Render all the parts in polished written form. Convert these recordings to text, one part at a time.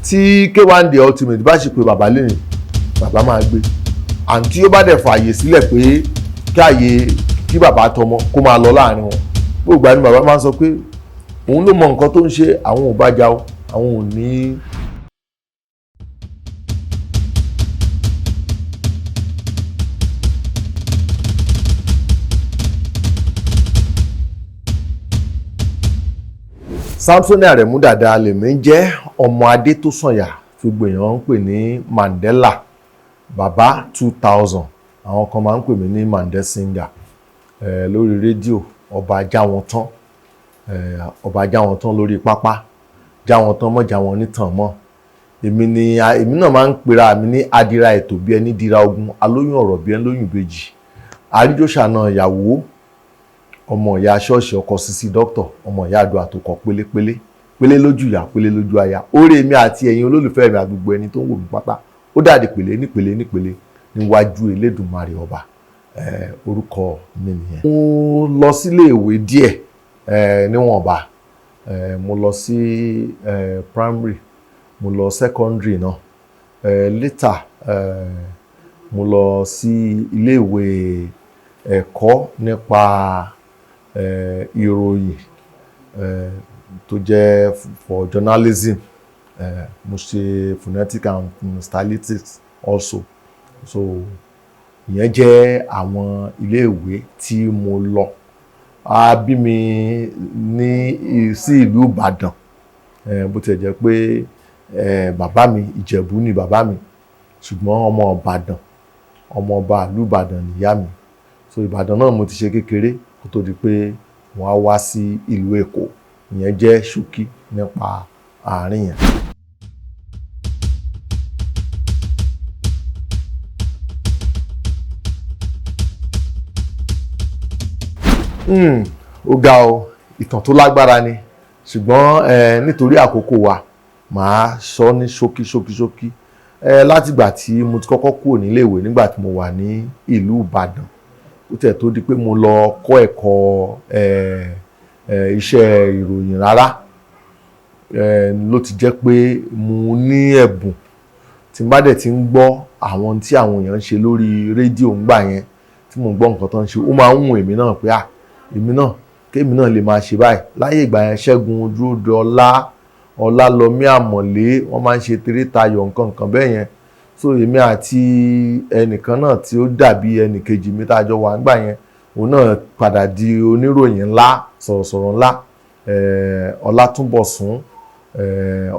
Tí K1 The Ultimate bá sì pé bàbá lẹ́yìn, bàbá máa gbé. Àǹtí ó bá dẹ̀ fààyè sílẹ̀ pé kí àyè kí bàbá tọmọ kó máa lọ láàrin wọn, gbogbo àni bàbá máa ń sọ pé òun ló mọ nǹkan tó ń ṣe, àwọn ò bá jà o, àwọn ò ní. Samson Aremu Dada lèmi ń jẹ́, ọmọ adé tó sànyà tí gbogbo èèyàn ń pè ní Mandela Baba 2000. Àwọn kan máa ń pè mí ní Mandela Singer lórí rédíò. Ọba já wọn tán, ọba já wọn tán lórí pápá, já wọn tán mọ́, já wọn nítàn mọ́. Èmi ni èmi náà máa ń pera mi ní adira ètò bí ẹni dira ogun, alóyún ọ̀rọ̀ bí ẹni lóyún ìbejì, àríjòṣàna ìyàwó, ọmọ ìyá ṣọ́ọ̀ṣì, ọkọ sisi dókítà, ọmọ ìyá àdúrà tó kọ pélépélé pélé lójú ìyá, pélé lójú aya. Orí èmi àti ẹ̀yin olólùfẹ́ mi àti gbogbo ẹni tó ń wò mí pátá, ó dàdí pèlé nípele nípele níwájú Elédùmarè ọba. Orúkọ mi nìyẹn. Mo lọ sílé ìwé díẹ̀ níwọ̀nba. Mo lọ sí primary, mo lọ secondary náà. Later mo lọ sí ilé ìwé ẹ̀kọ́ nípa ìròyìn tó jẹ́ for journalism. Mo ṣe phonetic and stylistics also. So ìyẹn jẹ́ àwọn ilé ìwé tí mo lọ. A bí mi ní sí ìlú Ìbàdàn, bó tiẹ̀ jẹ́ pé bàbá mi, Ìjẹ̀bú ni bàbá mi, ṣùgbọ́n ọmọ Ìbàdàn, ọmọ ọba ìlú Ìbàdàn nìyá mi. So Ìbàdàn náà mo ti ṣe kékeré kó tó di pé wọ́n á wá sí ìlú Èkó. Ìyẹn jẹ́ ṣókí nípa àárín yẹn. Ó ga o, ìtàn tó lágbára ni, ṣùgbọ́n nítorí àkókò wa, màá sọ ní ṣókí ṣókí ṣókí. Látìgbà tí mo ti kọ́kọ́ kúrò nílé ìwé nígbà tí mo wà ní ìlú Ìbàdàn, ó tiẹ̀ tó di pé mo lọ kọ́ ẹ̀kọ́ iṣẹ́ ìròyìn rárá, ló ti jẹ́ pé mo ní ẹ̀bùn. Tí n bá dẹ̀ ti ń gbọ́ àwọn tí àwọn èèyàn ń ṣe lórí rédíò ńgbà yẹn, tí mò ń gbọ́ nǹkan tó ń ṣe, ó máa ń wù èmi náà pé à, èmi náà, kémi náà lè máa ṣe báyìí. Láyé ìgbà yẹn, Ṣẹ́gun Dúródọlá, Ọlálọmí Àmọ̀lé, wọ́n máa ń ṣe tèrè-tayọ̀, nǹkan nǹkan bẹ́ẹ̀ yẹn. So èmi àti ẹnìkan náà tí ó dàbí ẹnìkejì mi tá a jọ wà ńgbà yẹn, òun náà padà di oníròyìn ńlá, sọ̀rọ̀sọ̀rọ̀ ńlá, Ọlátúnbọ̀sún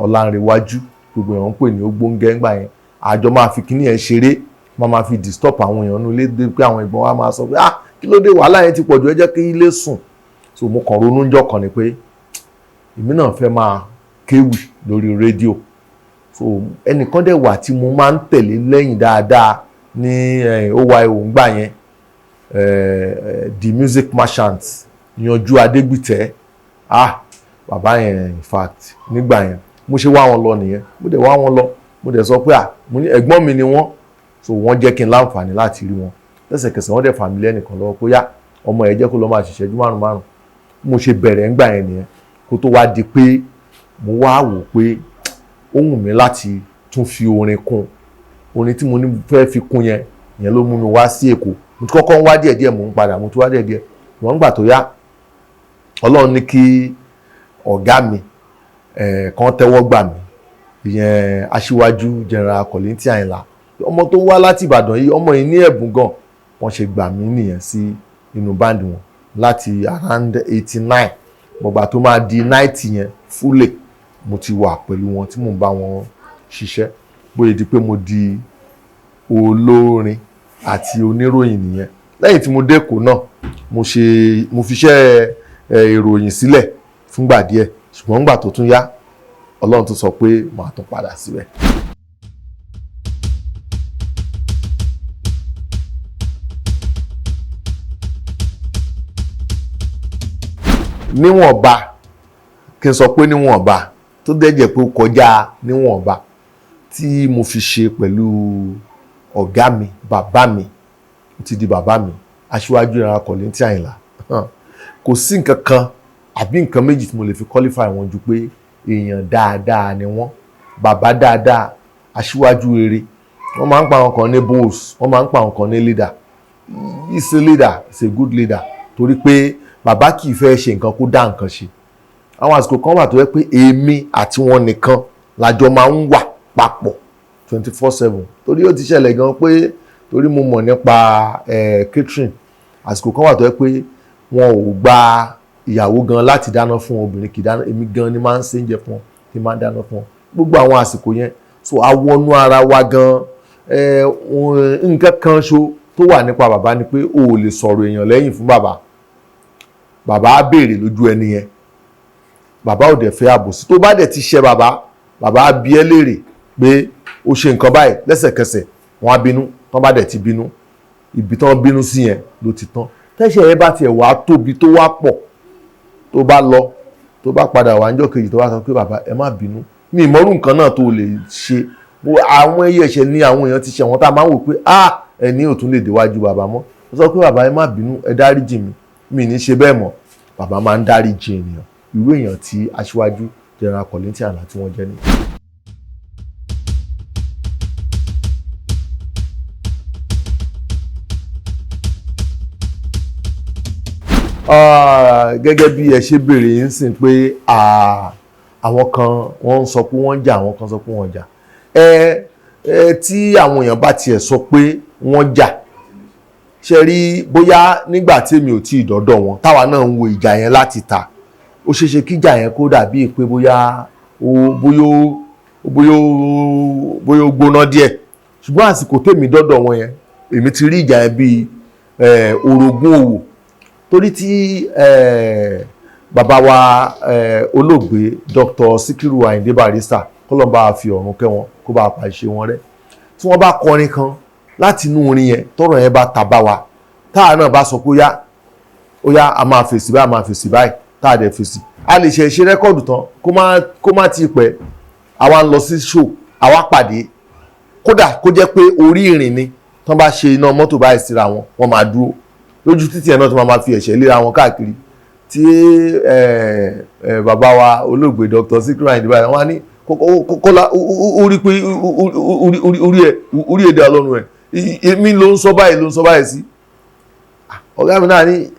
Ọlánrewájú, gbogbo èèyàn ń pè ní Ògbóngẹ́ ńgbà yẹn. Àjọ máa fi kíní yẹn ṣeré, máa fi disturb àwọn èèyàn nínú ilé dé pé àwọn ẹ̀gbọ́n wa máa sọ pé, "Ah, kí ló dé? Wàhálà yẹn ti pọ̀ jù, ẹ jẹ́ kí ilé sùn." So mo kàn ronú ńjọ́ kan ni pé èmi náà fẹ́ máa kéwì lórí rédíò. So ẹnìkan dẹ̀ wà tí mo máa ń tẹ̀lé lẹ́yìn dáadáa ní OYO ńgbà yẹn, The Music Merchant, Yanjú Adégbìtẹ́. Ah, bàbá yẹn, in fact, nígbà yẹn mo ṣe wá wọn lọ nìyẹn. Mo dẹ̀ wá wọn lọ, mo dẹ̀ sọ pé à, mo ní ẹ̀gbọ́n mi ni wọ́n. So wọ́n jẹ́ kí n láǹfààní láti rí wọn lẹ́sẹ̀kẹsẹ̀. Wọ́n dẹ̀ fà mí lẹ́nìkan lọ́wọ́ pé yá, ọmọ ẹ̀, jẹ́ kó lọ máa ṣiṣẹ́ ju márùn márùn. Mo ṣe bẹ̀rẹ̀ ńgbà yẹn nìyẹn, kó tó wá di pé mo wá wò pé ó wù mí láti tún fi orin kún. Orin tí mo ní fẹ́ fi kún yẹn, ìyẹn ló mú mi wá sí Èkó. Mo ti kọ́kọ́ ń wá díẹ̀díẹ̀, mò ń padà, mo tún wá díẹ̀díẹ̀. Wọ́n gbà tó yá, Ọlọ́run ní kí ọ̀gá mi kan tẹ́wọ́ gbà mí, ìyẹn Aṣíwájú General Kollington Àyìnlá. Ọmọ tó wá láti Ìbàdàn yìí, ọmọ yìí ní ẹ̀bùn gan. Wọ́n ṣe gbà mí nìyẹn sí inú band wọn láti around 89. Mọ̀gbà tó máa di 90 yẹn fúlẹ̀, mo ti wà pẹ̀lú wọn tí mò ń bá wọn ṣiṣẹ́. Bóyá di pé mo di olórin àti oníròyìn nìyẹn. Lẹ́yìn tí mo dé Èkó náà, mo ṣe, mo fi iṣẹ́ ìròyìn sílẹ̀ fúngbà díẹ̀, ṣùgbọ́n nígbà tó tún yá, Ọlọ́run tún sọ pé màá tún padà síbẹ̀. Níwọ̀nba, kí n sọ pé níwọ̀nba tó dẹ́jẹ̀ pé ó kọjá níwọ̀nba tí mo fi ṣe pẹ̀lú ọ̀gá mi, bàbá mi, ó ti di bàbá mi, Aṣíwájú General Kollington Àyìnlá, kò sí nǹkan kan àbí nǹkan méjì tí mo lè fi qualify wọn ju pé èèyàn dáadáa ni wọ́n. Bàbá dáadáa, aṣíwájú rere. Wọ́n máa ń pa àwọn kan ní boss, wọ́n máa ń pa àwọn kan ní leader. He's a leader, he's a good leader, torí pé bàbá kì í fẹ́ ṣe nǹkan kó dá nǹkan ṣe. Àwọn àsìkò kan wà tó yẹ pé èmi àti wọn nìkan lájọ máa ń wà papọ̀ 24/7, torí ó ti ṣẹlẹ̀ gan pé torí mo mọ̀ nípa catering. Àsìkò kan wà tó yẹ pé wọn ò gba ìyàwó gan láti dáná fún obìnrin, kì í dáná. Èmi gan ni máa ń ṣe oúnjẹ fún wọn, tí máa ń dáná fún wọn gbogbo àwọn àsìkò yẹn. So awọnú ara wa gan. Nǹkan kan ṣo tó wà nípa bàbá ni pé o ò lè sọ̀rọ̀ èèyàn lẹ́yìn fún bàbá. Bàbá á béèrè lójú ẹni yẹn. Bàbá ò dẹ̀ fẹ́ àbòsí. Tó bá dẹ̀ ti ṣe bàbá, bàbá á bi ẹ́ léèrè pé o ṣe nǹkan báyìí. Lẹ́sẹ̀kẹsẹ̀ wọ́n á bínú. Tán bá dẹ̀ ti bínú, ibi tán bínú sí yẹn ló ti tán. Tẹ́ṣẹ̀ yẹn bá tiẹ̀ wá tóbi, tó wá pọ̀, tó bá lọ, tó bá padà wá níjọ́ kejì, tó bá sọ pé, "Bàbá, ẹ má bínú, mi ìmọ̀rú nǹkan náà tó lè ṣe." Àwọn ẹyẹ ẹ̀ṣẹ̀ ní àwọn èèyàn ti ṣe àwọn tá a máa ń wò pé, ah, ẹni ò tún lè déwájú bàbá mọ́. Ó sọ pé, "Bàbá, ẹ má bínú, ẹ dáríjì mi, mi ní ṣe bẹ́ẹ̀ mọ́." Bàbá máa ń dáríjì ènìyàn. Irú èèyàn tí aṣíwájú General Kollington Àyìnlá tí wọ́n jẹ́ nìyẹn. Gẹ́gẹ́ bí ẹ ṣe béèrè yín sìn pé àwọn kan wọ́n ń sọ pé wọ́n ń jà, àwọn kan sọ pé wọ́n jà. Ẹ ẹ tí àwọn èèyàn bá tiẹ̀ sọ pé wọ́n jà, ṣe rí bóyá nígbà tí èmi ò tí ì dọ́dọ̀ wọn, táwa náà ń wo ìjà yẹn láti ta, ó ṣeé ṣe kíjà yẹn kó dàbí pé bóyá ó bóyá ó bóyá ó bóyá ó gbóná díẹ̀. Ṣùgbọ́n àsìkò tèmi dọ́dọ̀ wọn yẹn, èmi ti rí ìjà yẹn bíi orogún òwò, torí tí bàbá wa olóògbé Dr. Sikiru Ayinde Barrister, kọ́lọ́n bá fi ọ̀run kẹ́ wọn, kó bá pa ìṣe wọn rẹ́, tí wọ́n bá kọrin kan láti inú orin yẹn, tọ́rọ̀ yẹn bá ta bá wa, táà náà bá sọ pé ó yá, ó yá, a máa fèsì báyìí, a máa fèsì báyìí, táà dẹ̀ fèsì, a lè ṣe record tán, kó má ti pẹ́, àwa ń lọ sí show, àwa pàdé. Kódà kó jẹ́ pé orí ìrìn ni, tán bá ṣe iná mọ́tò báyìí síra wọn, wọ́n máa dúró lójú títì ẹ̀ náà, tó máa fi ẹ̀ṣẹ̀ léra wọn káàkiri. Tí bàbá wa olóògbé Dr. Sikiru Ayinde báyìí, wọ́n á ní, "Kọ́lá, ó rí pé orí ẹ̀ orí èdè ọlọ́run ẹ̀, èmi ló ń sọ báyìí, ló ń sọ báyìí sí ọ̀gá mi náà." Ní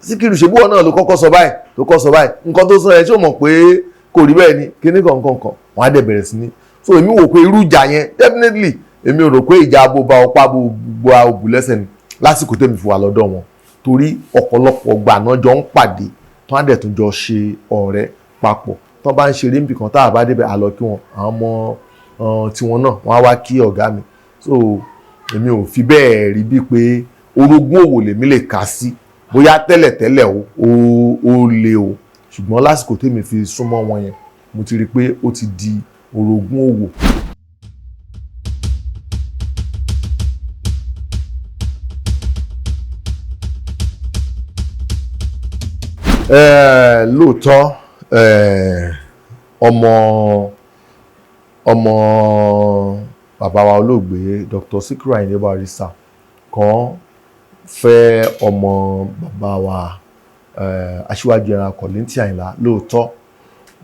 Síkírù, ṣèbúwọ̀ náà ló kọ́kọ́ sọ báyìí, ló kọ́ sọ báyìí, nǹkan tó sọ yẹn, ṣé o mọ̀ pé kò rí bẹ́ẹ̀ ni kíní kankan? Wọ́n á dẹ̀ bẹ̀rẹ̀ sí ní. So èmi wò pé irú ìjà yẹn, definitely, èmi ò rò pé ìjà bó ba ọpá bó ba òbú lẹ́sẹ̀ ni lásìkò tèmi fi wà lọ́dọ̀ wọn, torí ọ̀pọ̀lọpọ̀ gbà náà jọ ń pàdé, tó á dẹ̀ tún jọ ṣe ọ̀rẹ́ papọ̀. Tó bá ń ṣeré níbì kan, tá a bá débẹ̀, á lọ kí wọn. Àwọn ọmọ tiwọn náà, wọ́n á wá kí ọ̀gá mi. So èmi ò fi bẹ́ẹ̀ rí bíi pé orogún òwò lèmi lè kà sí. Bóyá tẹ́lẹ̀tẹ́lẹ̀ ó le o, ṣùgbọ́n lásìkò tèmi fi súnmọ́ wọn yẹn, mo ti rí i pé ó ti di orogún òwò. Lóòótọ́, ọmọ bàbá wa olóògbé Dr. Sikiru Ayinde Barrister kan fẹ́ ọmọ bàbá wa aṣíwájú General Kollington Àyìnlá lóòótọ́.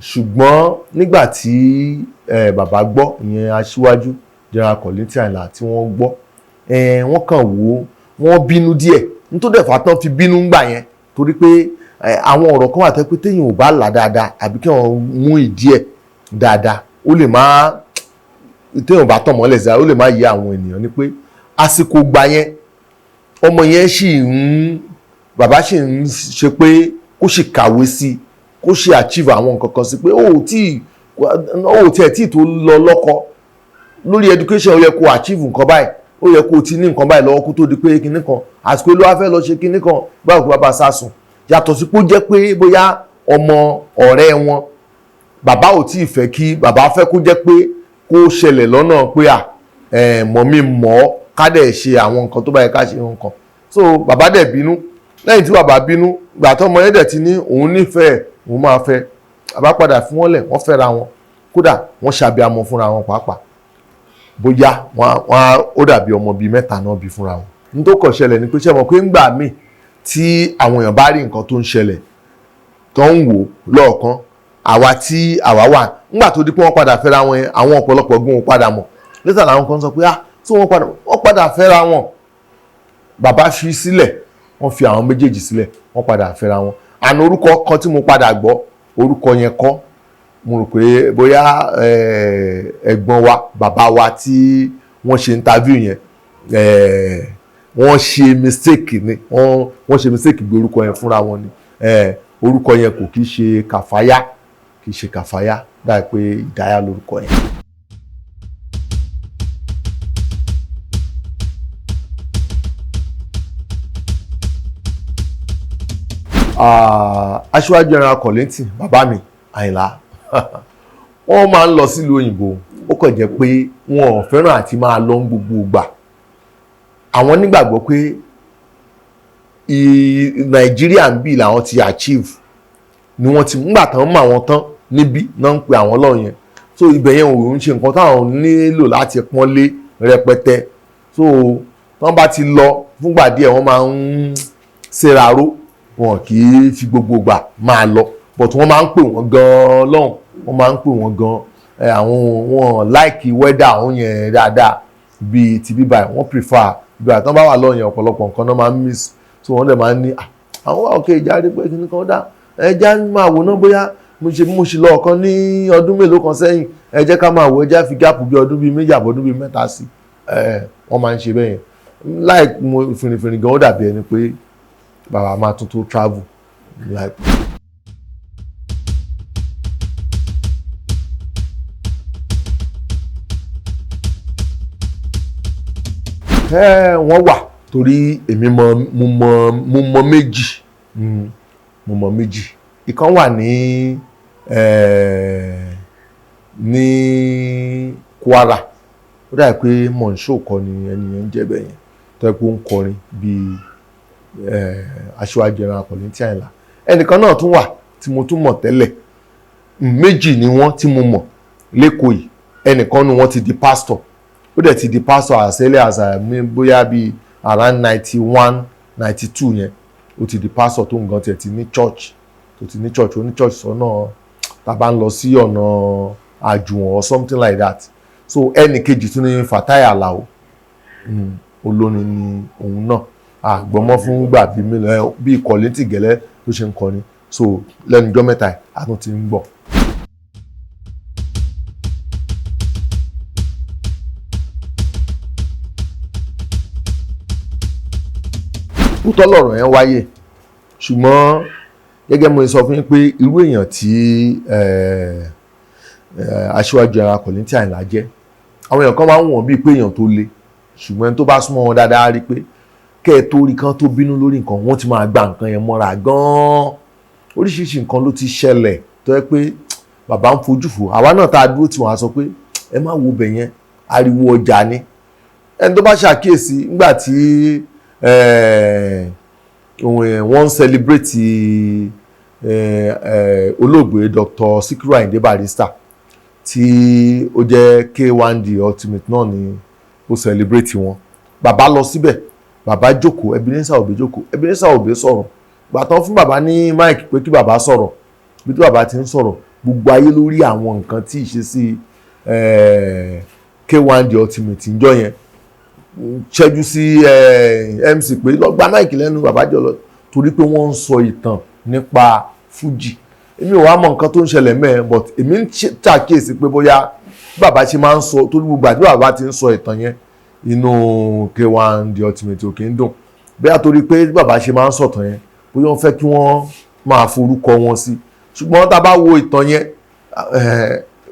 Ṣùgbọ́n nígbà tí bàbá gbọ́, ìyẹn aṣíwájú General Kollington Àyìnlá, tí wọ́n gbọ́, wọ́n kàn wò ó, wọ́n bínú díẹ̀. Nítorí ẹ̀fà tán fi bínú ńgbà yẹn, torí pé àwọn ọ̀rọ̀ kan wà tẹ́ pé téèyàn ò bá là dáadáa, àbí kí wọ́n mú ìdí ẹ̀ dáadáa, ó lè má, téèyàn bá tàn mọ́lẹ̀ sí, ó lè má yé àwọn ènìyàn, ni pé àsìkò gbà yẹn, ọmọ yẹn sì ń, bàbá sì ń ṣe pé kó sì kàwé sí, kó sì achieve àwọn nǹkan kan sí, pé ó tiẹ̀ tí tó lọ lọ́kọ lórí education, ó yẹ kó achieve nǹkan báyìí, ó yẹ kó ti ní nǹkan báyìí lọ́wọ́ kó tó di pé kinní kan. Àsìkò ló wá fẹ́ lọ ṣe kinní kan báwo kó bàbá sásùn. Yàtọ̀ sí pé ó jẹ́ pé bóyá ọmọ ọ̀rẹ́ wọn, bàbá ò tí ì fẹ́ kí, bàbá fẹ́ kó jẹ́ pé kó ṣẹlẹ̀ lọ́nà pé à mọ̀ mi mọ̀ ọ́, ká dẹ̀ ṣe àwọn nǹkan tó bá yẹ ká ṣe nǹkan. So bàbá dẹ̀ bínú. Lẹ́yìn tí bàbá bínú, gbà tó ọmọ yẹn dẹ̀ ti ní òun nífẹ̀ẹ́, òun máa fẹ́, bàbá padà fún wọn lẹ̀, wọ́n fẹ́ra wọn. Kódà wọ́n ṣàbíamọ fúnra wọn pàápàá. Bóyá wọ́n ó dàbí ọmọ bíi mẹ́ta náà bí fúnra wọn. Ní tó kàn ṣẹlẹ̀ ni pé, ṣé mọ̀ pé ńgbà míì tí àwọn èèyàn bá rí nǹkan tó ń ṣẹlẹ̀, tó ń wò lọ́ọ̀kan. Àwa tí àwa wà nígbà tó di pé wọ́n padà fẹ́ra wọn yẹn, àwọn ọ̀pọ̀lọpọ̀ gún un padà mọ̀ lẹ́tà làwọn kan sọ pé ah, tí wọ́n padà fẹ́ra wọn. Bàbá fi sílẹ̀, wọ́n fi àwọn méjèèjì sílẹ̀, wọ́n padà fẹ́ra wọn. Àná orúkọ kan tí mo padà gbọ́, orúkọ yẹn kọ́. Mo rò pé bóyá ẹ̀gbọ́n wa, bàbá wa tí wọ́n ṣe interview yẹn, wọ́n ṣe mistake ni. Wọ́n ṣe mistake gbé orúkọ yẹn fúnra wọn ni. Orúkọ yẹn kò kí ṣe Kàfáyá, kì í ṣe Kàfáyá, dáa pé Ìdáyà lórúkọ yẹn. Aṣíwájú General Kollington, bàbá mi Àyìnlá, wọ́n máa ń lọ sílùú òyìnbó. Ó kàn jẹ́ pé wọn ò fẹ́ràn àti máa lọ ń gbogbo ìgbà. Àwọn nígbàgbọ́ pé Nàìjíríà ń bì làwọn ti achieve ni wọ́n ti ńgbà tán mọ̀ àwọn tán níbí náà ń pe àwọn lọ́run yẹn. So ibẹ̀ yẹn ò ń ṣe nǹkan táwọn nílò láti pọ́nlé rẹpẹtẹ. So tán bá ti lọ fúngbà díẹ̀, wọ́n máa ń ṣèraró, wọn kì í fi gbogbo ìgbà máa lọ, but wọ́n máa ń pè wọ́n gan-an lọ́hùn, wọ́n máa ń pè wọ́n gan-an. Àwọn wọn like weather àwọn yẹn dáadáa bíi ti bíbá ẹ̀. Wọ́n prefer bíbá. Tán bá wà lọ́hùn yẹn, ọ̀pọ̀lọpọ̀ nǹkan náà máa ń miss. So wọ́n dẹ̀ máa ń ní àwọn wà òkè ìjáde pé kí ni kan dá ẹ já máa wò náà. Bóyá mo ṣe lọ ọ̀kan ní ọdún mélòó kan sẹ́yìn, ẹ jẹ́ ká máa wò, ẹ já fi gap bí ọdún bíi 2 àbọ̀dún bíi 3 sí ẹ. Wọ́n máa ń ṣe bẹ́ẹ̀ yẹn láì mo fìrìfìrì gan. Ó dàbí ẹni pé bàbá máa tún tó travel láìpẹ́. Ẹ wọ́n wà, torí èmi mọ mo mọ mo mọ méjì. Mo mọ méjì. Ìkan wà ní Kwara. Ó dàbí pé Mọ̀nsó kọ́ ni ẹni yẹn ń jẹ́ bẹ́ẹ̀ yẹn, tó yẹ pé ó ń kọrin bíi Aṣíwájú General Kollington Àyìnlá. Ẹnìkan náà tún wà tí mo tún mọ̀ tẹ́lẹ̀. Méjì ni wọ́n tí mo mọ̀ lẹ́kọ̀ọ́ yìí. Ẹnìkan nu wọ́n ti di pastor, ó dẹ̀ ti di pastor as early as bóyá bíi around 91, 92 yẹn. Ó ti di pastor tó nǹkan tiẹ̀ ti ní church, tó ti ní church, ó ní church sọ́nà tá a bá ń lọ sí ọ̀nà Àjùwọ̀n or something like that. So ẹnì kejì tún ní Fatai Alao. Olórin ni òun náà. Àgbọ̀mọ́ fún gbà bíi mélòó bíi Kollington gẹ́lẹ́ tó ṣe ń kọrin. So lẹ́nu ọjọ́ mẹ́ta yìí, a tún ti ń gbọ́. Òótọ́ lọ̀rọ̀ yẹn wáyé, ṣùgbọ́n gẹ́gẹ́ mo sọ fún yín pé irú èèyàn tí Aṣíwájú General Kollington Àyìnlá jẹ́, àwọn èèyàn kan máa ń wọ̀n bíi pé èèyàn tó le, ṣùgbọ́n ẹni tó bá súnmọ́ wọn dáadáa rí pé kẹ́ ẹ tó rí kan tó bínú lórí nǹkan, wọ́n ti máa gba nǹkan yẹn mọ́ra gan-an. Oríṣiríṣi nǹkan ló ti ṣẹlẹ̀ tó yẹ pé bàbá ń fojú fò. Àwa náà tá a dúró tí wọ́n á sọ pé ẹ má wo bẹ̀ yẹn, ariwo ọjà ni. Ẹni tó bá ṣàkíyèsí nígbà tí wọ́n ń celebrate olóògbé Dr. Sikiru Ayinde Barrister, tí ó jẹ́ K1 The Ultimate náà ni ó celebrate wọn, bàbá lọ síbẹ̀, bàbá jókòó, Ebenezer Obey jókòó, Ebenezer Obey sọ̀rọ̀. Gbàtàn fún bàbá ní mic pé kí bàbá sọ̀rọ̀, bí tí bàbá ti ń sọ̀rọ̀, gbogbo ayé lórí àwọn nǹkan tí ìṣesí K1 The Ultimate ń jọ yẹn ṣẹ́jú sí MC pé lọ gba mic lẹ́nu bàbá jọ lọ, torí pé wọ́n ń sọ ìtàn nípa Fuji. Èmi ò wá mọ nǹkan tó ń ṣẹlẹ̀ mẹ́ẹ̀, but èmi ń ṣàkíyèsí pé bóyá bàbá ṣe máa ń sọ, torí gbogbo àti bàbá ti ń sọ ìtàn yẹn, inú K1 The Ultimate ò kì í dùn. Bóyá torí pé bàbá ṣe máa ń sọ̀tàn yẹn, bóyá wọ́n fẹ́ kí wọ́n máa forúkọ wọn sí. Ṣùgbọ́n tá a bá wo ìtàn yẹn,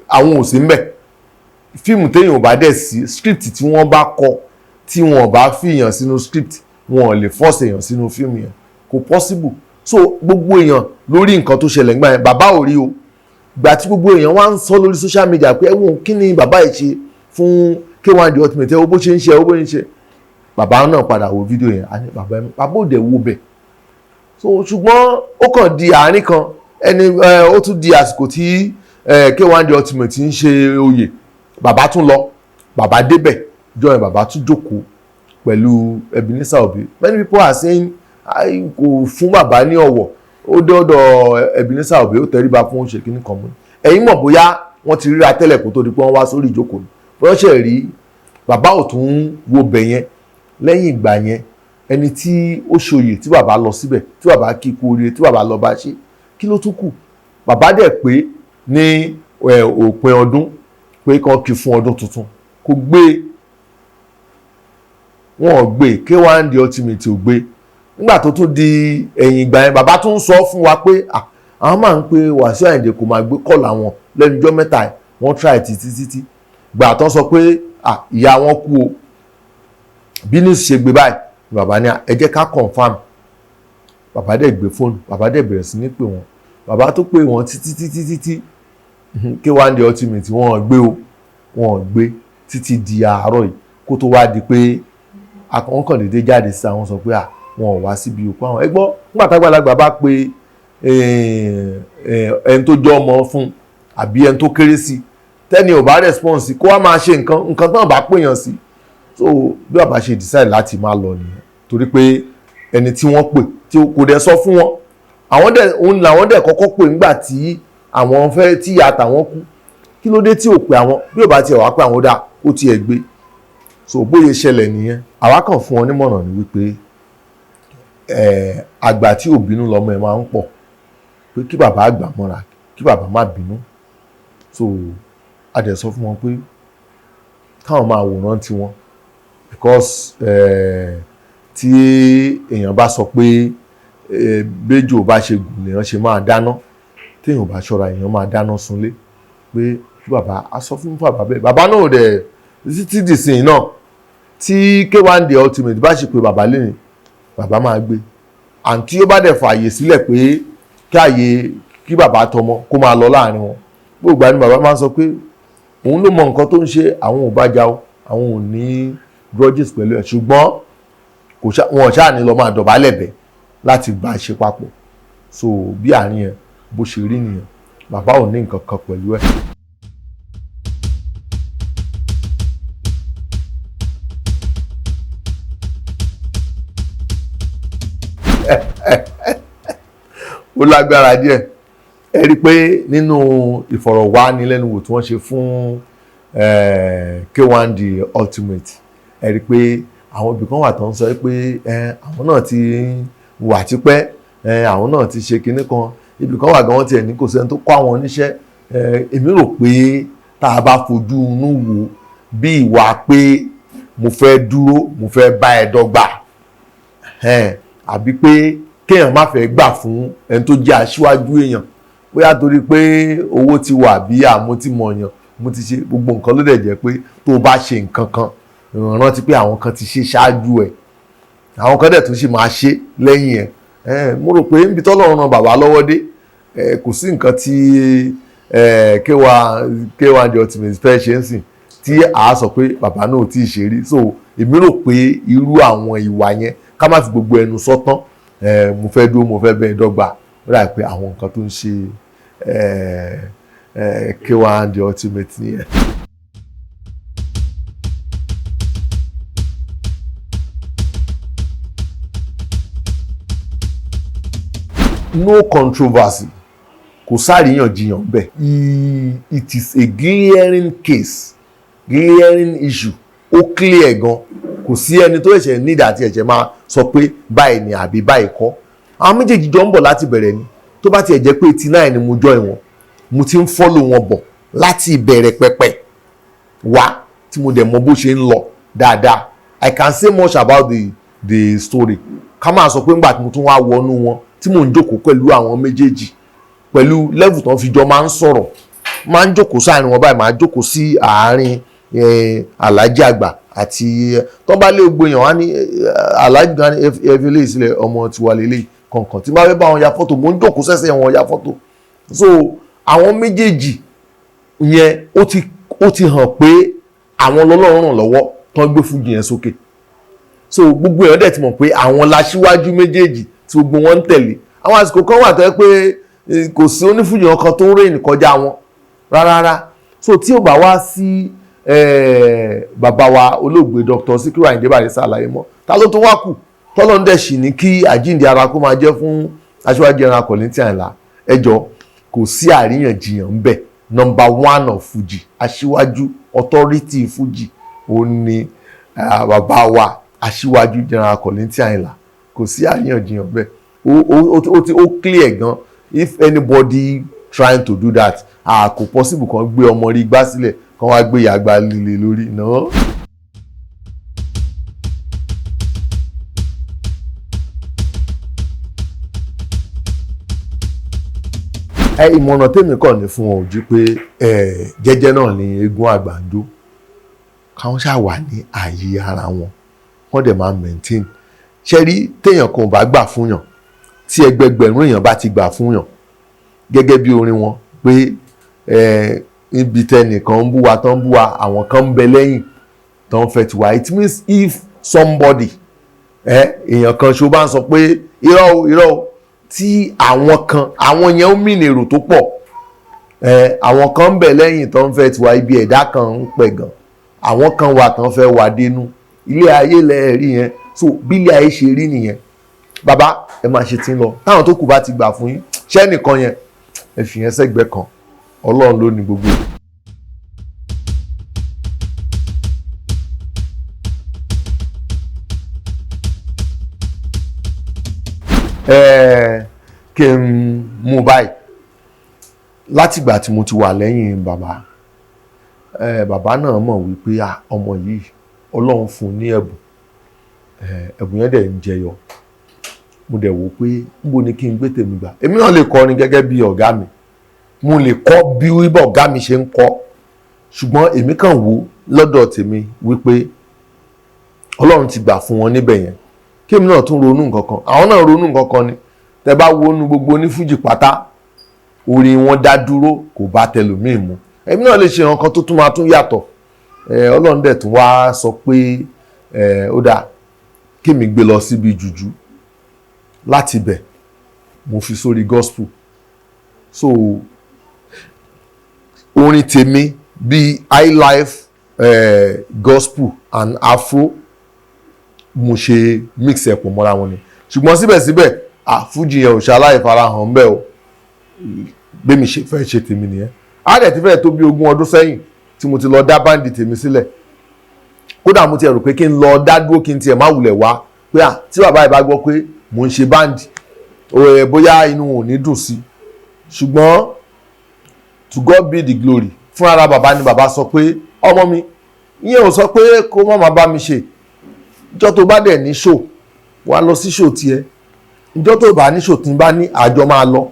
àwọn ò sí ń bẹ̀. Fíìmù téèyàn ò bá dẹ̀ sí, script tí wọ́n bá kọ, tí wọ́n bá fìyàn sínú script, wọn ò lè force èèyàn sínú fíìmù yẹn, kò possible. So gbogbo èèyàn lórí nǹkan tó ṣẹlẹ̀ nígbà yẹn, bàbá ò rí o. Gbà tí gbogbo èèyàn wá ń sọ lórí social media pé ẹ̀wọ̀n kí ni bàbá yìí ṣe fún K1 The Ultimate, ẹ wo bó ṣe ń ṣe, ẹ wo bó ṣe ń ṣe, bàbá náà padà wo fídíò yẹn. Á ní bàbá ò dẹ̀ wo bẹ̀. So ṣùgbọ́n ó kàn di àárín kan ẹni ó tún di àsìkò tí K1 The Ultimate ń ṣe oyè, bàbá tún lọ, bàbá débẹ̀ jọ yẹn, bàbá tún jókòó pẹ̀lú Ebenezer Obey. Many people are saying kò fún bàbá ní ọ̀wọ̀. Ó dé ọ̀dọ̀ Ebenezer Obey, ó tẹríba fún ṣe kíní kan mú. Ẹ̀yin mọ̀ bóyá wọ́n ti ríra tẹ́lẹ̀ kó tó di pé wọ́n wá sórí ìjókòó ni, bóyá ṣe rí bàbá ò tún wo bẹ̀ yẹn. Lẹ́yìn ìgbà yẹn, ẹni tí ó ṣòye tí bàbá lọ síbẹ̀, tí bàbá kí kú oríire, tí bàbá lọ bá ṣe, kí ló tún kù? Bàbá dẹ̀ pé ní òpin ọdún pé kàn kí fún ọdún tuntun, kò gbé, wọn ò gbé. K1 The Ultimate ò gbé. Nígbà tó tún di ẹ̀yìn ìgbà yẹn, bàbá tún sọ fún wa pé àwọn máa ń pe Wàsíù Àyìndé, kò máa gbé call àwọn lẹ́nu ọjọ́ mẹ́ta. Wọ́n try títí títí. Gbà tó sọ pé ìyá wọn kú o, bí news ṣe gbé báyìí, bàbá ní ẹ jẹ́ ká confirm. Bàbá dẹ̀ gbé fóònù, bàbá dẹ̀ bẹ̀rẹ̀ sí ní pè wọ́n. Bàbá tó pè wọ́n títí títí títí, K1 The Ultimate, wọ́n gbé o, wọ́n gbé títí di àárọ̀ yìí, kó tó wá di pé àwọn kàn déédéé jáde sí àwọn sọ pé wọn ò wá síbi òkú àwọn. Ẹ gbọ́, nígbà tágbàlagbà bá pe ẹni tó jọ ọmọ fún àbí ẹni tó kéré sí, tẹ́ni ò bá response, kó wá máa ṣe nǹkan nǹkan tán bá pèèyàn sí. So bí bàbá ṣe decide láti máa lọ nìyẹn, torí pé ẹni tí wọ́n pè tí kò dẹ̀ sọ fún wọn, àwọn dẹ̀ òun làwọn dẹ̀ kọ́kọ́ pè nígbà tí àwọn fẹ́ tí ìyá tàwọn kú. Kí ló dé tí ò pè àwọn? Bí ò bá tiẹ̀ wá pé àwọn, dá ó tiẹ̀ gbé. So bóyá ṣẹlẹ̀ nìyẹn. Àwa kàn fún wọn nímọ̀ràn ni wípé àgbà tí ò bínú lọ́mọ ẹ̀ máa ń pọ̀, pé kí bàbá àgbà mọ́ra, kí bàbá má bínú. So a dẹ̀ sọ fún wọn pé káwọn máa wòran tiwọn, because tí èèyàn bá sọ pé béjò bá ṣe gùn lèèyàn ṣe máa dáná, téèyàn bá ṣọ́ra, èèyàn máa dáná sunlé. Pé kí bàbá, a sọ fún bàbá bẹ́ẹ̀. Bàbá náà dẹ̀ títí dìsìn náà, tí K1 The Ultimate bá ṣe pé bàbá lẹ́yìn, bàbá máa gbé. Àǹtí ó bá dẹ̀ fààyè sílẹ̀ pé kí àyè kí bàbá tọmọ kó máa lọ láàrin wọn, gbogbo àni bàbá máa ń sọ pé òun ló mọ nǹkan tó ń ṣe. Àwọn ò bá jà o, àwọn ò ní grudges pẹ̀lú ẹ̀, ṣùgbọ́n kò wọn ṣáà ní lọ máa dọ̀bálẹ̀ bẹ̀ láti bá a ṣe papọ̀. So bí àárín yẹn bó ṣe rí nìyẹn, bàbá ò ní nǹkan kan pẹ̀lú ẹ̀. Ó lágbára díẹ̀. Ẹ rí i pé nínú ìfọ̀rọ̀wánilẹ́nuwò tí wọ́n ṣe fún K1 The Ultimate, ẹ rí i pé àwọn ibì kan wà tó ń sọ pé àwọn náà ti wà tipẹ́, àwọn náà ti ṣe kinní kan. Ibì kan wà gan, wọ́n tiẹ̀ ní kò sẹ́ni tó kọ́ àwọn oníṣẹ́. Èmi rò pé tá a bá fojú inú wò, bí ìwà pé mo fẹ́ dúró, mo fẹ́ bá ẹ dọ́gba, àbí pé kéèyàn má fẹ́ gbà fún ẹni tó jẹ́ aṣíwájú èèyàn, bóyá torí pé owó ti wà bí àmọ́ tí mo yàn, mo ti ṣe gbogbo nǹkan, ló dẹ̀ jẹ́ pé tó o bá ṣe nǹkan kan, rántí pé àwọn kan ti ṣe ṣáájú ẹ̀, àwọn kan dẹ̀ tún ṣe máa ṣe lẹ́yìn ẹ̀. Mo rò pé níbi tọ́lọ́run ran bàbá lọ́wọ́ dé, kò sí nǹkan tí K1 The Ultimate fẹ́ ṣe ń sìn tí a sọ pé bàbá náà ò tí ì ṣe rí. So èmi rò pé irú àwọn ìwà yẹn, ká má fi gbogbo ẹnu sọ́tán, mo fẹ́ dúró, mo fẹ́ bẹ́ẹ̀ dọ́gba, ó dà pé àwọn nǹkan tó ń ṣe K1 The Ultimate nìyẹn. No controversy, kò sáríyànjiyàn bẹ́ẹ̀. It is a glaring case, glaring issue, ó clear gan. Kò sí ẹni tó ẹ̀ṣẹ̀ nídìí àti ẹ̀ṣẹ̀ máa sọ pé báyìí ni àbí báyìí kọ́. Àwọn méjèèjì jọ ń bọ̀ láti bẹ̀rẹ̀ ni. Tó bá tiẹ̀ jẹ́ pé 89 ni mo join wọn, mo ti ń follow wọn bọ̀ láti ìbẹ̀rẹ̀ pẹ̀pẹ̀ wá, tí mo dẹ̀ mọ bó ṣe ń lọ dáadáa. I can say much about the story. Ká máa sọ pé ńgbà tí mo tún wá wọnú wọn, tí mò ń jókòó pẹ̀lú àwọn méjèèjì, pẹ̀lú level tó ń fi jọ máa ń sọ̀rọ̀, máa ń jókòó sáàrin wọn báyìí, máa jókòó sí àárín Alhaji àgbà àti tó bá lé gbogbo èèyàn wá ní Alhaji gan ní ẹ fi lè sílẹ̀, ọmọ tiwa lélẹ̀ kọ̀ọ̀kan. Tí bá fẹ́ bá wọn ya fọ́tò, mò ń jókòó sẹ́sẹ̀ wọn ya fọ́tò. So àwọn méjèèjì yẹn, ó ti hàn pé àwọn lọ́lọ́run ràn lọ́wọ́ tán gbé fújì yẹn sókè. So gbogbo èèyàn dẹ̀ ti mọ̀ pé àwọn laṣíwájú méjèèjì tí gbogbo wọn ń tẹ̀lé. Àwọn àsìkò kan wà tó yẹ pé kò sí onífújì kan tó ń rìn kọjá wọn rárá. So tí ò bá wá sí bàbá wa olóògbé Dr. Sikiru Ayinde Barrister àlàyé mọ́, ta ló tó wá kù? Tọ́lọ́ ń dẹ̀ sì ní kí àjíǹde ara kó máa jẹ́ fún Aṣíwájú General Kollington Àyìnlá, ẹjọ́ kò sí àríyànjiyàn ń bẹ. Number one of Fuji, aṣíwájú authority Fuji, ó ní bàbá wa Aṣíwájú General Kollington Àyìnlá. Kò sí àríyànjiyàn bẹ́ẹ̀. Ó clear gan. If anybody trying to do that, ah, kò possible kan gbé ọmọ rí gbá sílẹ̀ kan wá gbé yàgbá líle lórí náà. Ẹ ìmọ̀ràn tèmi kàn ní fún wọn ò ju pé ẹ jẹ́jẹ́ náà ni eégún àgbà ń jó, káwọn ṣáà wà ní ààyè ara wọn, wọ́n dẹ̀ máa maintain. Ṣe rí, téèyàn kan ò bá gbà fún yàn, tí ẹgbẹgbẹ̀rún èèyàn bá ti gbà fún yàn, gẹ́gẹ́ bí orin wọn pé ẹ ibi tẹnìkan ń bú wa tán ń bú wa, àwọn kan ń bẹ lẹ́yìn tán ń fẹ́ tiwa. It means if somebody, ẹ èèyàn kan ṣo bá ń sọ pé irọ́ o, irọ́ o, tí àwọn kan, àwọn yẹn ń mìnì èrò tó pọ̀, ẹ àwọn kan ń bẹ lẹ́yìn tó ń fẹ́ tiwa. Ibi ẹ̀dá kan ń pẹ̀ gan, àwọn kan wà tán fẹ́ wà dénú ilé ayé lẹ́ẹ̀rí yẹn. So bí ilé ayé ṣe rí nìyẹn. Bàbá, ẹ máa ṣe tí ń lọ. Táwọn tó kù bá ti gbà fún yín, ṣẹ́nìkan yẹn, ẹ fi yẹn sẹ́gbẹ̀ẹ́ kan. Ọlọ́run ló ní gbogbo. Ẹ kí n mú báyìí, látìgbà tí mo ti wà lẹ́yìn bàbá, ẹ bàbá náà mọ̀ wípé ọmọ yìí, Ọlọ́run fún un ní ẹ̀bùn, ẹ̀bùn yẹn dẹ̀ ń jẹyọ. Mo dẹ̀ wò pé níbo ni kí n gbé tèmi gbà. Èmi náà lè kọrin gẹ́gẹ́ bí ọ̀gá mi, mo lè kọ́ bí ọ̀gá mi ṣe ń kọ́, ṣùgbọ́n èmi kàn wò lọ́dọ̀ tèmi wípé Ọlọ́run ti gbà fún wọn níbẹ̀ yẹn, kí èmi náà tún ronú nǹkan kan. Àwọn náà ronú nǹkan kan ni. Tẹ bá wo nu gbogbo onífújì pátá, orin wọn dá dúró, kò bá tẹlòmíì mu. Èmi náà lè ṣe nǹkan tó tún máa tún yàtọ̀. Ọlọ́run dẹ̀ tún wá sọ pé ó dáa kí mi gbé lọ síbi jùjú. Láti ibẹ̀ mo fi sórí gospel. So orin tèmi bíi highlife, gospel and afro, mo ṣe mix ẹ̀ pọ̀ mọ́ra wọn ni. Ṣùgbọ́n síbẹ̀síbẹ̀, àfújì yẹn ò ṣaláì farahàn bẹ́ẹ̀ o. Bẹ́mi ṣe fẹ́ ṣe tèmi nìyẹn. Á dẹ̀ ti fẹ́ tó bí 20 ọdún sẹ́yìn tí mo ti lọ dá band tèmi sílẹ̀. Kódà mo ti rò pé kí n lọ dá dúró, kí n tiẹ̀ má wulẹ̀ wá, pé à tí bàbá yìí bá gbọ́ pé mò ń ṣe band, bóyá inú ò ní dùn sí. Ṣùgbọ́n to God be the glory, fún ara bàbá ni bàbá sọ pé ọmọ mi, ìyẹn ò sọ pé kó má máa bá mi ṣe. Ìjọ́ tó bá dẹ̀ ní show, wá lọ sí show tiẹ̀. Ìjọ́ tó bá ní show, tí n bá ní, àjọ máa lọ.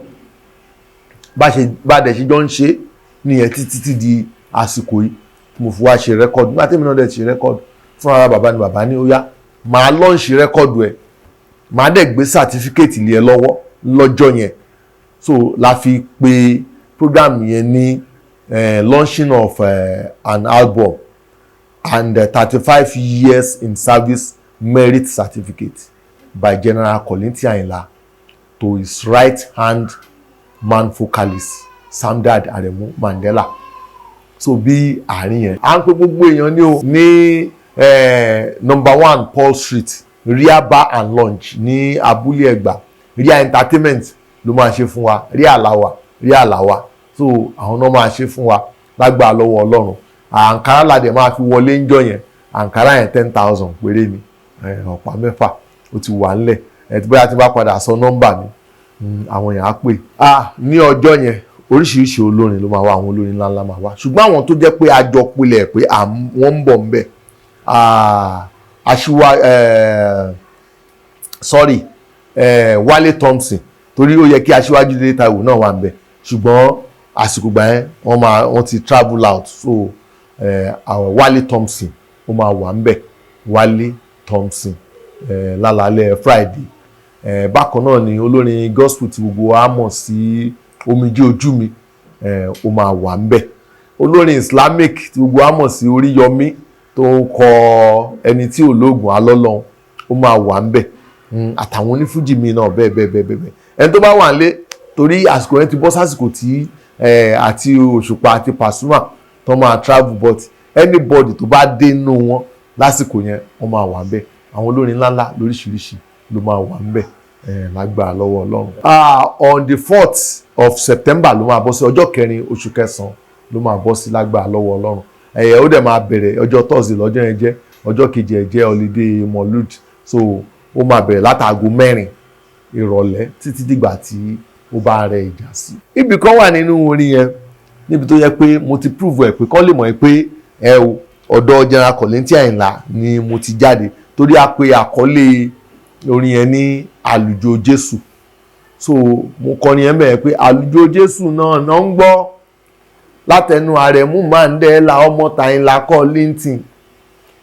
Bá ṣe bá dẹ̀ ṣe jọ ń ṣe nìyẹn títí tí di àsìkò yìí tí mo fi wá ṣe record. Nígbà tí èmi náà dẹ̀ ṣe record, fún ara bàbá ni bàbá ní ó yá, màá launch record ẹ̀, màá dẹ̀ gbé certificate lé ẹ lọ́wọ́ lọ́jọ́ yẹn. So la fi pe program yẹn ní launching of an album and 35 years in service merit certificate by General Kollington Ayinla to his right hand man vocalist, Samdad Aremu Mandela. So bí àárín yẹn, à ń pe gbogbo èèyàn ní o ní number 1 Paul Street, Ria Bar and Lounge ní Abúlé Ẹ̀gbá. Ria Entertainment ló máa ṣe fún wa. Ria Làwà, Ria Làwà. So àwọn náà máa ṣe fún wa lágbàá lọ́wọ́ Ọlọ́run. Àǹkárá la dẹ̀ máa fi wọlé ń jọ yẹn. Àǹkárá yẹn, 10,000 péré ni, ọ̀pá 6 ó ti wà ńlẹ̀. Ẹ̀ tí bóyá tí bá padà sọ nọ́mbà mi, àwọn èèyàn á pè. Ah, ní ọjọ́ yẹn, oríṣiríṣi olórin ló máa wá, àwọn olórin ńláńlá máa wá, ṣùgbọ́n àwọn tó jẹ́ pé a jọ pilẹ̀ pé wọ́n ń bọ̀ ń bẹ̀, aṣíwá, sorry, Wálé Thompson, torí ó yẹ kí Aṣíwájú Délé Táíwò náà wà ń bẹ̀, ṣùgbọ́n àsìkò gbà yẹn wọ́n máa wọ́n ti travel out. So àwọn Wálé Thompson ó máa wà ń bẹ̀, Wálé Thompson, lálálẹ́ Friday. Bákan náà ni olórin gospel tí gbogbo wa mọ̀ sí Omijé Ojú Mi, ó máa wà ń bẹ̀. Olórin Islamic tí gbogbo wa mọ̀ sí Oríyọmí, tó ń kọ ẹni tí ò lóògùn alọ́lọ́hún, ó máa wà ń bẹ̀, àtàwọn onífújì mi náà bẹ́ẹ̀ bẹ́ẹ̀ bẹ́ẹ̀ bẹ́ẹ̀. Ẹni tó bá wà nílé, torí àsìkò yẹn ti bọ́ sásìkò tí àti Òṣùpá àti Pasuma tó máa travel, but anybody tó bá dé inú wọn lásìkò yẹn, wọ́n máa wà ń bẹ̀. Àwọn olórin ńláńlá lóríṣiríṣi ló máa wà ń bẹ̀. Lágbára lọ́wọ́ Ọlọ́run. On the 4th of September ló máa bọ́ sí, ọjọ́ kẹrin oṣù kẹsàn-án ló máa bọ́ sí, lágbára lọ́wọ́ Ọlọ́run. Ó dẹ̀ máa bẹ̀rẹ̀ ọjọ́ Thursday lọ́jọ́ yẹn, jẹ́ ọjọ́ kejì ẹ̀ jẹ́ holiday Molud. So ó máa bẹ̀rẹ̀ látàgò 4 ìrọ̀lẹ́ títí dìgbà tí ó bá rẹ ìjà sí. Ibì kan wà nínú orin yẹn níbi tó yẹ pé mo ti prove ẹ̀ pé kọ́ lè mọ̀ ẹ́ pé ẹ o, ọ̀dọ̀ General Kollington Àyìnlá ni mo ti jáde, torí a pe àkọlé orin yẹn ní Àlùjọ Jésù. So mo kọrin yẹn bẹ̀rẹ̀ pé àlùjọ Jésù náà náà ń gbọ́ látẹnu Àrẹ̀mú Mandela, ọmọ Tàyìnlá Kollington,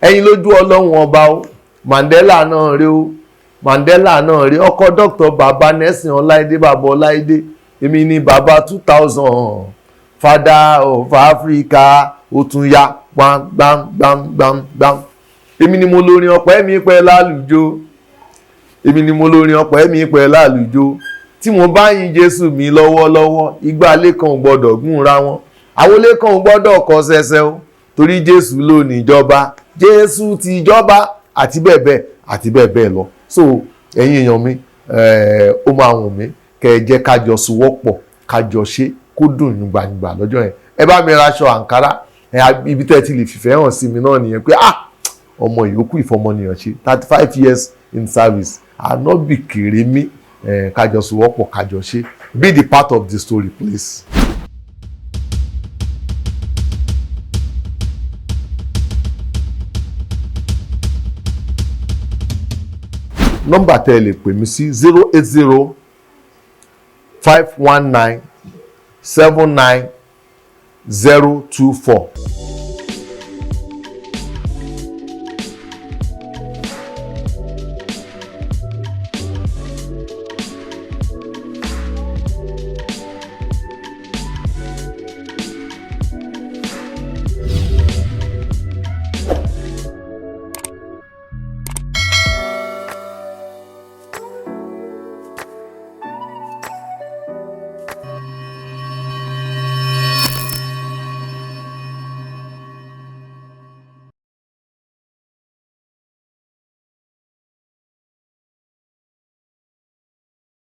ẹ̀yin lójú Ọlọ́run ọba o. Mandela náà rí o, Mandela náà rí, ọkọ Dr. Baba Nelson Ọláìdé, bàbá Ọláìdé. Èmi ni bàbá 2000, father of Africa. Ó tún yá, gbam gbam gbam gbam gbam. Èmi ni mo lórin ọpẹ́ mi pẹ́ lálùjọ, èmi ni mo lórin ọpẹ́ mi pẹ́ lálùjọ. Tí mo bá yin Jésù mi lọ́wọ́lọ́wọ́, igbá lẹ́kàn ò gbọ́dọ̀ gúnra wọn, àwọlé kan ò gbọ́dọ̀ kọ sẹsẹ o, torí Jésù ló ní ìjọba, Jésù ti jọba, àti bẹ́ẹ̀ bẹ́ẹ̀ àti bẹ́ẹ̀ bẹ́ẹ̀ lọ. So ẹ̀yin èèyàn mi, ó máa wùn mí kẹ́ ẹ jẹ́ ká jọ sowọ́pọ̀, ká jọ ṣe kó dùn yùngbàyùngbà lọ́jọ́ yẹn. Ẹ bá mi raṣọ àǹkárá. Ibi tẹ́ ẹ ti lè fìfẹ́ hàn sí mi náà nìyẹn pé, ah, ọmọ ìyókù ìfọmọnìyàn ṣe 35 years in service, ànábì kéré mi. Ká jọ sowọ́pọ̀, ká jọ ṣe. Be the part of the story, please. Nọ́mbà tẹ́ ẹ lè pè mí sí: 08051979024.